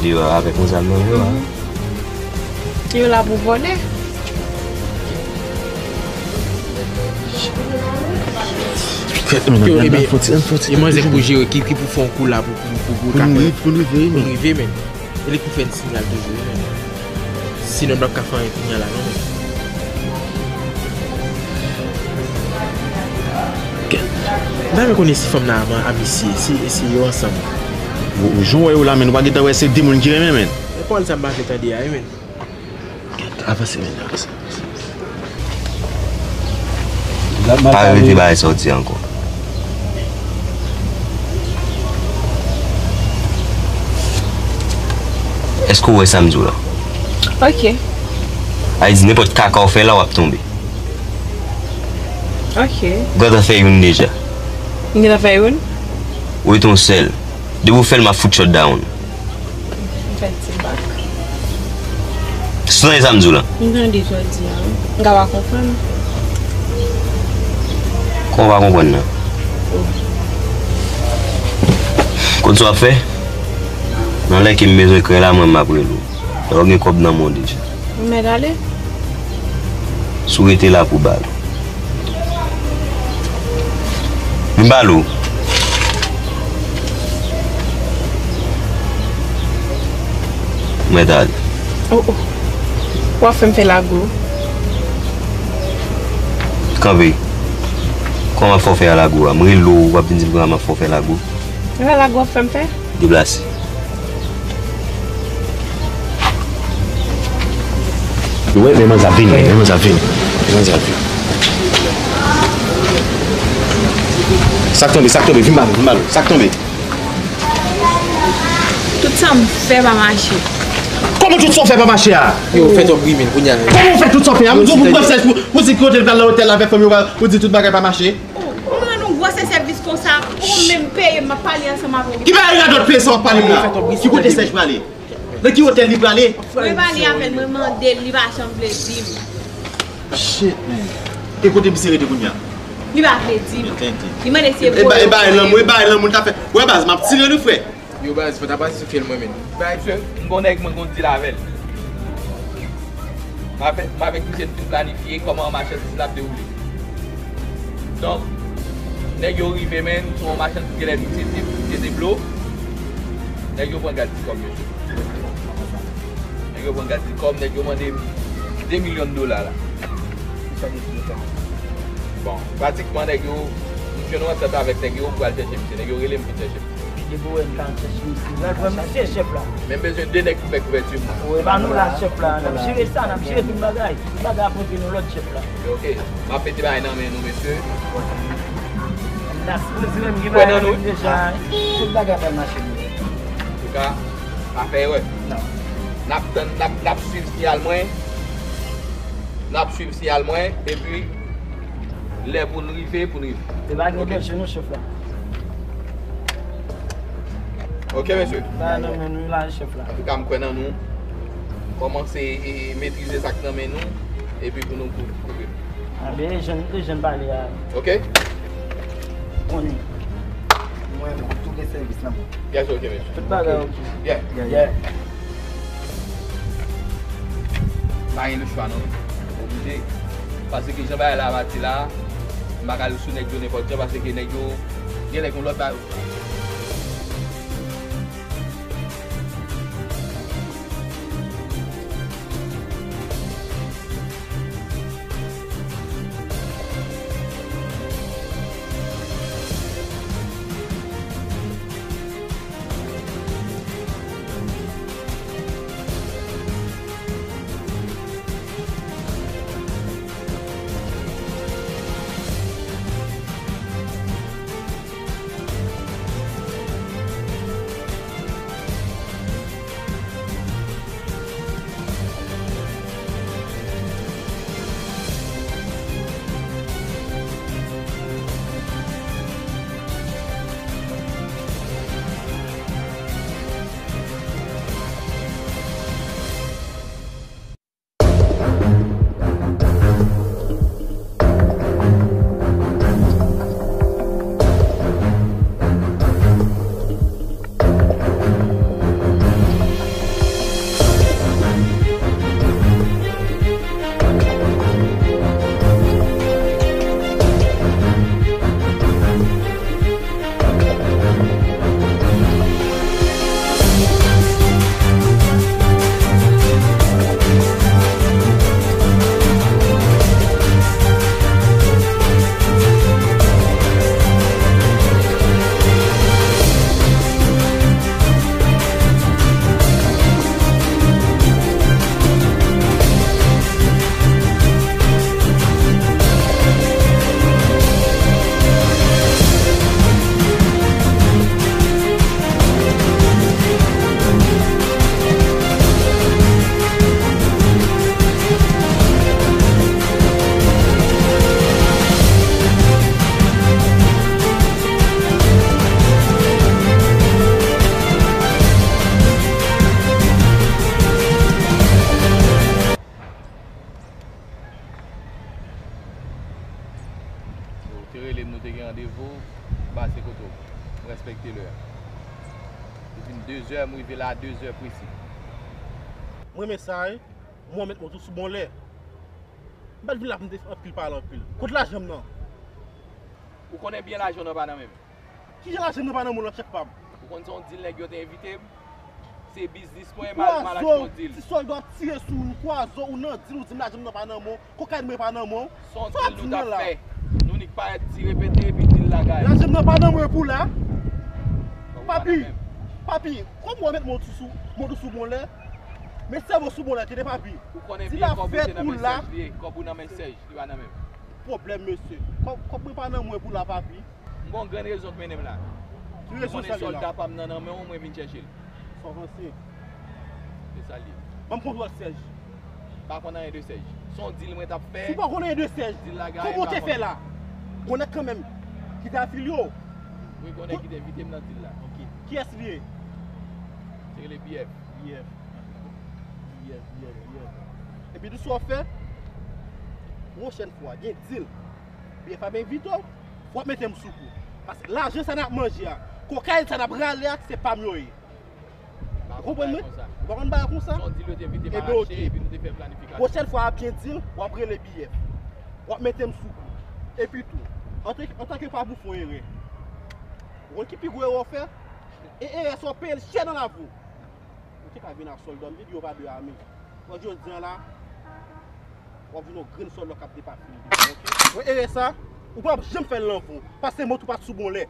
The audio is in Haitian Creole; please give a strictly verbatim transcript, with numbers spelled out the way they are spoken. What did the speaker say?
Deyò avèk yon zam nan men yo a. Yo la pou vòlè. Yo, ebyen, e manzè pou jere ki, ki pou fè yon kou la pou, pou, pou, pou nou rive, pou nou rive, wi, men. Pou nou rive, men. E li pou fè n sinyal toujou, wi, men. Sinon, n p ap ka fè anyen kounya la, non, men. M pa menm konnen si fanm nan a, a misye, si, si yo ansanm. Ou, ou jan w wè yo la, men nou pa gentan wè se de moun ki renmen, men. Men pawòl sa m pa vle tande a, wi, men. Avanse, men, avanse, avanse. Pa repete bagay sa w di ankò. Èske w wè sa m di w la? Ok. Sa vle di nenpòt kaka w fè la, w ap tonbe. Ok. Ou gentan fè youn deja. M gentan fè youn? Ou rete yon sèl. Depi w fè l, m ap fout shutdown. M fè ti bak. Ou tande sa m di w la? M tande sa w di a, wi. M ka pa konprann. Kòman w pa konprann nan? Konn sa w ap fè? Nan lè ke m bezwen krè la, mwen, m ap rele w. Lè w gen kòb nan men w deja. Ou mèt ale? Si w rete la pou bal. Vin bal ou. Mwen ta ale. Oh, oh. W ap fè m fè lago. Kanpe. Kòman fè w fè a lago a? M rele w, w ap vin di m kòman m ap fè w fè lago. Se pa lago w ap fè m fè? Deplase. Wi, men manzè ap vini, men manzè ap vini. Men manzè ap vini. Sa k tonbe, sa k tonbe, vin ba nou, vin ba nou. Sa k tonbe. Tout sa m fè pa mache. Kòman tout sa w fè pa mache a? Yo, fè twòp grimil, kounya. Kòman w fè tout sa w fè a? Ou di pou pran sèj pou, pou di kote l pral nan otèl avèk fanm yo, ou di tout bagay pa mache. Ou, ou rann yon gwosè sèvis konsa, ou menm peye m, m ap pale ansanm avè w. Ki bagay radòt peye sa w ap pale m la? Ki kote Sèj prale? Nan ki otèl li prale? Mwen pale avè l, mwen mande l, li pa janm vle di m. Shit, man. E kote misye rete kounya? Li pa vle di m. Li mande si e bagay lanmou, e bagay lanmou l ta fè. Wè baz, m ap tire li, frè. Yo baz, fò ta pase sou fyèl mwen menm. Bay, mesye, m gon nèg mwen gon dil avè l. M avèk, m avèk misye n fin planifye kòman machandiz la ap dewoule. Donk, nèg yo rive, men, se yon machandiz genlè misye te, te deblo. Nèg yo pran gad ti kòb, mesye. Nèg yo pran gad ti kòb, nèg yo mande m de milyon dola la. Bon, pratikman, nèg yo, m jwenn yon antant avèk nèg yo, m pral chèche misye. Nèg yo rele m pou chèche misye. Depi w wè m ka chèche misye. L al pran misye, chèf la. Men m bezwen de nèg pou fè kouvèti m. Wi, e pa nou la, chèf la. N ap jere sa, n ap jere tout bagay. Tout bagay ap rantre nan lòd, chèf la. Ok. M ap mete bagay nan men nou, mesye. N a sipoze menm gen bagay nan nou deja. Tout bagay pral mache byen. Antouka, pa fè erè. Non. N ap tann, n ap, n ap swiv siyal mwen. N ap swiv siyal mwen, epi lè pou n rive, pou n rive. Te pa gen danje non, chèf la. Ok, mesye. Ba nan men nou la, chèf la. Antouka, m kwè nan nou. Kòmanse, e, metrize sa k nan men nou, epi pou nou kou-, koupe. A, men jan, jan pale a. Ok? Konnen. Mwen, tou gen sèvis nan men. Yes, ok, mesye. Tout bagay ok. Yeah. Yeah, yeah. Pa gen lechwa non. Oblije. Paske jan bagay la pati la, m pa ka al sou nèg yo nenpòt jan, paske nèg yo genlè gen lòt bagay. Respekte lè a. Li vin de zè, m rive la a de zè presi. Mwen renmen sa, wi. Mwen met mwen tou sou bon lè. M pa t vin la pou m te anpil pale anpil. Kot lajan m nan? Ou konnen byen lajan w nan pa nan men m. Kijan lajan m nan pa nan men w nan tchèk pa m? Ou konn se yon dil nèg yo te envite m? Se biznis mwen, m al, m al achte yon dil. Ti sòlda ap tire sou ou, kwazo, ou nan dil, ou di m lajan m nan pa nan men w, kokayin mwen pa nan men w. Se yon dil nou t ap fè. Nou nik parèt di repete epi dil la gaye. Lajan m nan pa nan men w pou la. Papi, papi, kòman w met mwen tou sou, mwen tou sou bon lè? Men sèvo sou bon lè, tande papi. Ou konnen byen kòb ou te nan men Sèj li ye, kòb ou nan men Sèj, li pa nan men m. Pwoblèm, mesye. Kòb, kòb mwen pa nan mwen pou la, papi. M gon grenn rezon k mennen m la. Ki rezon sa ye la? Ou konnen sòlda pa m nan nan men w, mwen vin chèche l. Sa w panse? Se sa l ye. Ban m kontwòl Sèj. M pa konn anyen de Sèj. Se yon dil mwen t ap fè. Si w pa konn anyen de Sèj, kòman w te fè la? Gon nèg kanmenm ki te afilye w. Wi, gon nèg ki te envite m nan dil la. Ok. Kiyès li ye? Se rele B F. B F. B F, B F, B F. Epi tou sa w fè, pwochèn fwa, gen dil. B F ap envite w, fò w ap mete m sou kou. Paske lajan sa n ap manje a, kokayin sa n ap rale a, se pa m yo ye. Ou konprann mwen? Ou pa konn bagay konsa? Ebyen, oke. Pwochèn fwa ap gen dil, w ap rele B F. W ap mete m sou kou. Epi tou, antanke, antanke pa pou fè yon erè. Ou konn ki pi gwo erè w fè? E erè sa w peye l chè nan lavi w. Ou te ka vin ak sòlda m, videyo pa de ame. Bon, jodi a la, w ap vin yon grenn sòlda k ap depafini, oke? Bon, erè sa, ou p ap janm fè l nan vi w. Pase mwen tou pa t sou bon lè.